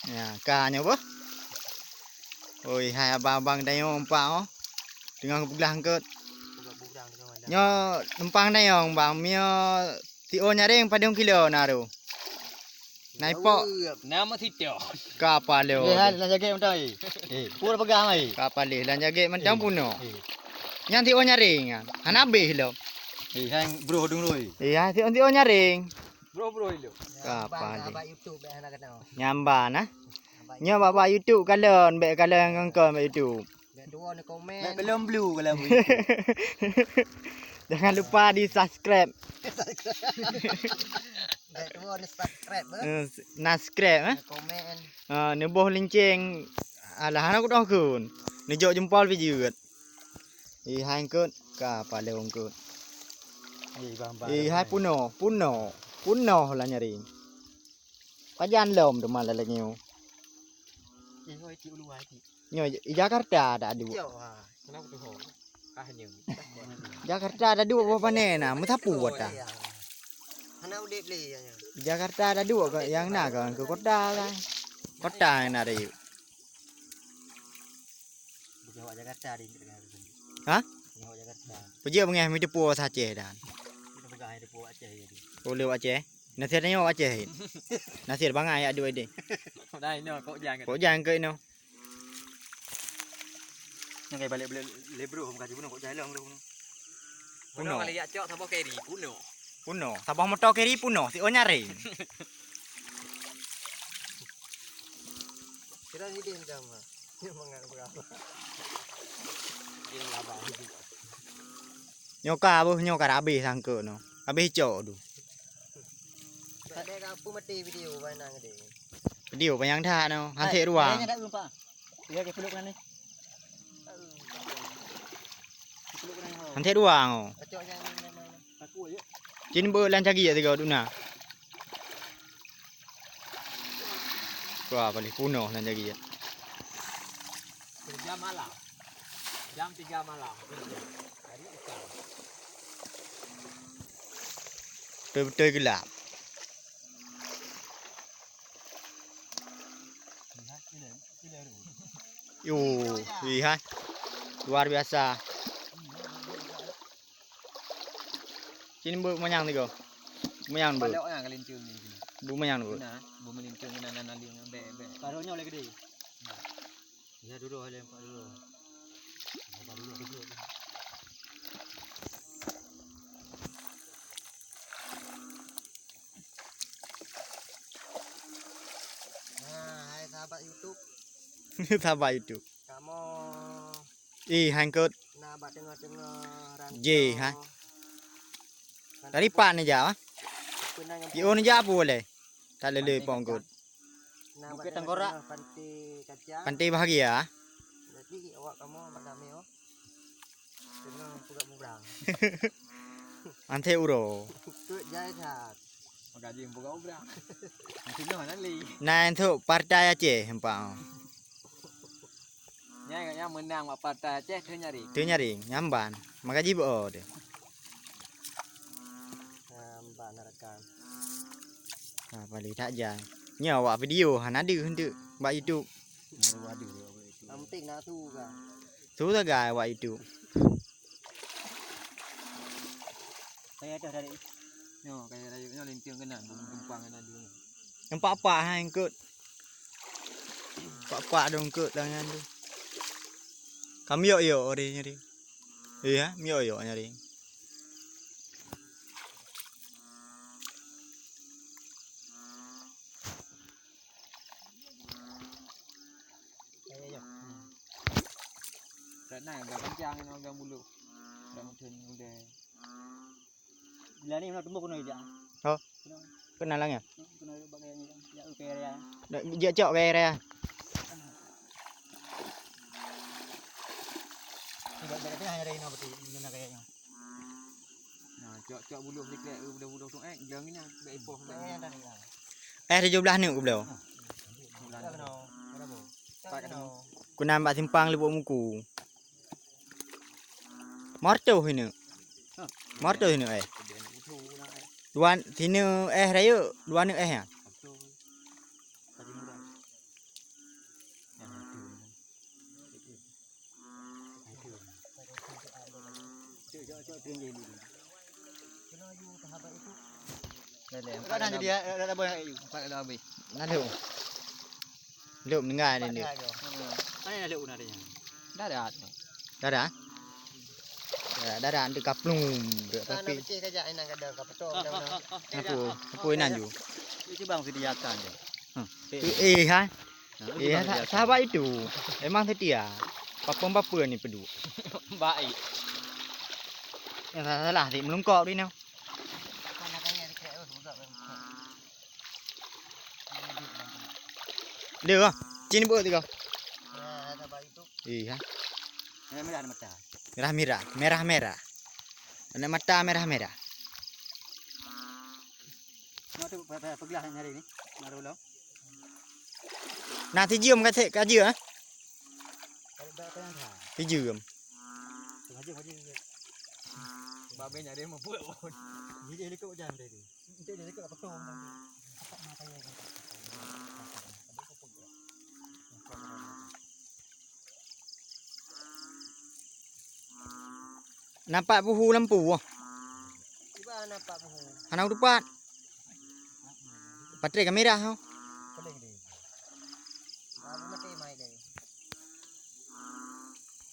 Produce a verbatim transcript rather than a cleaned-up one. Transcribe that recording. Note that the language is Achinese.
Ya, ka nyoe boh. Oi, hai abang-abang dayong umpak oh. Teungoh peugah eungkot. Nyoe numpang dayong, Bang. Meunyoe siôn nyaréng padum kilo na ru? Na ipok. Na meusitok. Ka paléh. Eh, hai, lam jagét mantong, eh. Eh, pue peugah, eh. Ka paléh, lam jagét mantong punoh. Eh. Nyan siôn nyaréng nyan. Hana abéh lom. Eh, hai, broh dong loi. Eh, hai, siôn-siôn nyaréng. Broh-broh lom. Ka paléh. Abang YouTube bèk hana keunoe. Nyan ban, ah. Nyoe bak, bak YouTube kalon, bèk kalon ngon kon bak YouTube. Bèk tuwoe ni komen. Bèk kalon blue kalau bak YouTube. Jangan lupa di-subscribe. Bèk tuwoe ni subscribe, eh. Eh, subscribe, eh. Komen. Ah, neuboh linceng. Alah, hana kudong kun. Neujok jempol pih jeuet. Ih, hai eungkot. Ka paléh eungkot. Ih, hai punoh, punoh. Punoh lah nyaréng. Pajan lom teuma laleng nyoe. Eh, hoi, ti ulu ai ti. Nyoe i Jakarta dak duek. Cok, ha. Kenapa tu, ho? Ah, nyoe. Jakarta dak duek boh pané na, meusapu buet ta. Hana udép lé ya, ya. I Jakarta dak duek keu nyang na keu, keu kota kan. Kota nyang na rayeuk. Bukan awak Jakarta di. Hah? Bukan awak Jakarta. Peujeuet beungéh meuteupue Aceh dan. Kita pegang ai teupue Aceh jadi. Uleu Aceh. Nasir nyoe Aceh. Nasir bangai yak dua deh. Dai no kok jang. Kok jang ke no. Nyang kai balik beli lebro muka jibun kok jai long long. Puno. Puno kali yak cok saboh keri puno. Puno. Saboh motor keri puno si Onyareng. Kita ni dia sama. Dia mangat berapa? Dia laba. Nyoka boh nyoka habis sangke no. Habis cok tu. Dek ka peumati video banang deh. Video panyang that no. Hantik ruang. Dia dak lupa. Dia ke peluk ni. Peluk ni. Hantik ruang oh. Kacau yang ni. Aku aja. Cin beu lan cagi ya tiga duna. Wah, paling punoh lan cagi ya. Jam malam. Jam tiga malam. Hari Islam. Betul-betul gelap. Yo, lihat. Luar biasa. Sini bu manyang tiga. Manyang bu. Palok na kalincung ni sini. Bu manyang bu. Nah, bu melincung na na na ling be be. Baru nyoe lagi deh. Ya dulu, oleh empat dulu. Empat dulu, dulu. Nah, hai sahabat YouTube. Sahabat YouTube. Kamoe. Ih, hangkot. Nah, bak teungoh-teungoh rantau. Jih, ha? Dari pat ni jak, ha? Pion jak apa boleh? Tak lele pongkot. Nah, Bukit Tengkorak. Pantai Kaca. Pantai Bahagia. Jadi awak kamu mak kami oh. Tengah pugak mubrang. Ante uro. Kut jai that. Maka jing pugak mubrang. Sino nanti. Nah, untuk partai Aceh empat. Nyang, nyang meunang bak partai Aceh teu nyaring. Teu nyaring, nyamban. Maka jibo deh. Nyamban rakan. Ha, paling tak jai. Nyoe awak video hana deuh heunteu bak YouTube. Baru ada bak YouTube. Yang penting nak tu kan. Tu sagai awak YouTube. Kaya dah dari. Nyoe kaya rayeuk nyoe linteng keunan, bung tumpang keunan dulu. Nampak apa ha engkot? Pak-pak dong keu tangan tu. Ka miyok-yok ori nyari. Iya, miyok-yok nyari. Ayo, ayo. Hmm. Kat nai, dah kencang ni, dah bulu. Dah mungkin udah. Bila ni nak tumbuh kena ijak. Oh. Kena. Kena lah ya. Kena bak gaya ni. Ya, oke ya. Dak, dia cok gaya ya. Tidak, tidak tengah ada ini berarti, ini nak gaya ni. Nah, cok, cok buluh sikit, eh, buluh-buluh tu, eh, gelang ni, bak ipoh, bak ni. Eh, tujuh belas ni ku belum. Bulan. Ada no, ada bu. Pat ada no. Ku nampak simpang Lubuk Muku. Martoh ini. Hah? Martoh ini, eh. Luan sini, eh, rayeuk, luan ni, eh, ya. Martoh. Tadi murah. Cok, cok, teuing jadi. Kena yu sahabat itu. Dah, dah, empat dah jadi, dah, dah, dah, dah, dah. Empat dah habis. Nah, lhok. Lhok meninggai ni dia. Mana dah lhok guna dia? Darat. Darat? Ya, darat, dia kaplung. Tapi. Anak kecil kajak, inang kadang kapetong, kadang. Apa? Apa inan ju? Itu bang sediakan dia. Hmm. Eh, ha? Nah, Eh, gimana sa-, dia? Sahabat itu emang setia. Papa-papa ni pedu. Baik. Ya, salah, salah, dik melungkok di ni. Dia, ah. Cini buat tiga. Iya. Merah-merah, merah-merah. Anak mata merah-merah. Nah, tu pe-, pe-, pegelah nyari ni. Naruh lo. Nah, tijiem ka cek, ka jeuet, eh? Tijiem. Babe nyari meubuet pun. Jadi, dia kau jangan tadi. Itu dia kau potong. Nampak puhu lampu. Iba nampak puhu. Hana udupat. Baterai kamera, ha?